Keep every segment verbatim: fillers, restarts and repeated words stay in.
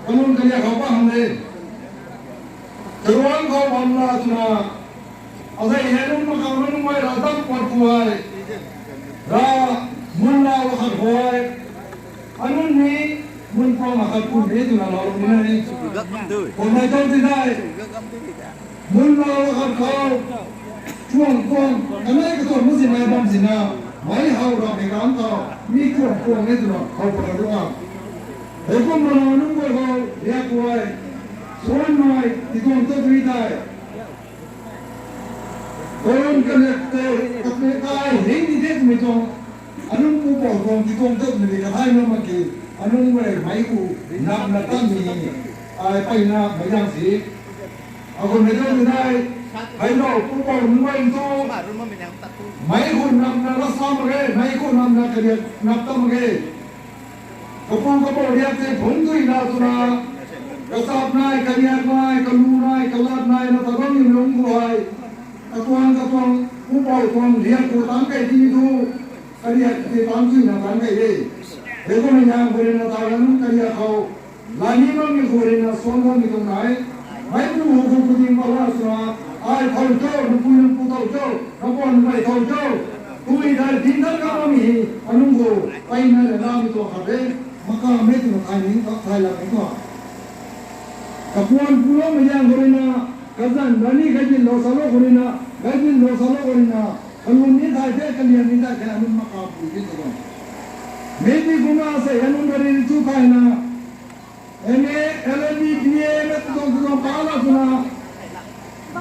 Kanun kaliak khou pa hang de. Karuang khou bam la twna. Azei hei nunc makang nunc mei ra dam pat ku ai. Ra mun la wa khat khou ai. Anun ni mun pang a khat kun ni twna lou ni na ni. Kum nai tang ti dai. Mun la wa khat khou. Chuang kuang, kanei katuang mu zin nai bam zin na. Mei hau ra mei ram khou. Mi chuang kuang ni twna hau pa ka duang. Hei kum mana nunc guay khou, riak guay, suan mai, tituang ta dui dai. Koron kanek tei, kanek kai, hei ni de twmei tuang. Anunc pu pou tuang tituang ta twmei di kathai na mak ki. Anunc guay mei ku, nap na tam ni. Ai peyna, mei yang si. Akhou mei tuang dui dai. Hei lo, pu pou nunc guay tu. Mei ku nap na la sa mak ge, mei ku nap na kariak nap tam mak ge. Kapu kapou riak tei phungc dui na twna, kachap nai, kariak nai, kalu nai, kalat nai, na ta bam ni lung ku ai. Katuang, katuang, pu pou tuang riak ku tang kei ti ni tu, kariak tei tang dui na tang kei de. Hei kum ni yang khou rui na ta nunc kariak khou, lani bam ni khou rui na suan bam ni tuang nai. Mei pu hu khou pu ding pa la twna, ai thau cho, na pui na pu thau cho, na puan na mei thau cho. Tui dai din dat ka bam ni hi, anunc khou, peyna na na mi tuang khat de. Maka mei twna thai ni, thai lak ni tuang. Kapuan pulou mei yang khou rui na, kazanc rani kaibin lou salou khou rui na, kaibin lou salou khou rui na, kalum ni thai the, kalian ni thai the, anunc maka pui ni tuang. Mei ti kumna sei anunc rani ni chu thai na, M A, L L B, B A, M A tuang tuang pa la twna,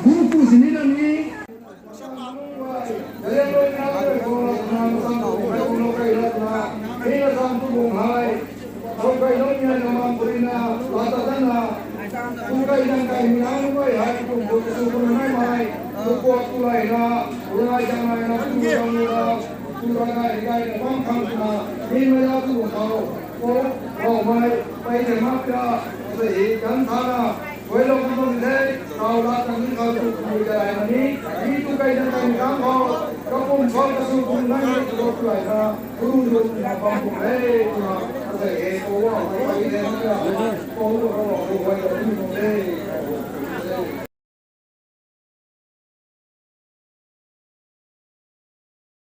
bu ku sini na ni, Kum, kum mei, pei tei mak ta, sei hi kan thana, guay lou kan bam the, kau la kan ni kau tu, kum ta ai na ni, ni tu kai na kai ni kan khou, kapum khou kasu kum nai ni tu tu ai na, tu tu na bam kum he, tu na, sei hi, kou wa, pei tei mak ta, kou wa, kou wa, kou wa, kou wa, kou wa,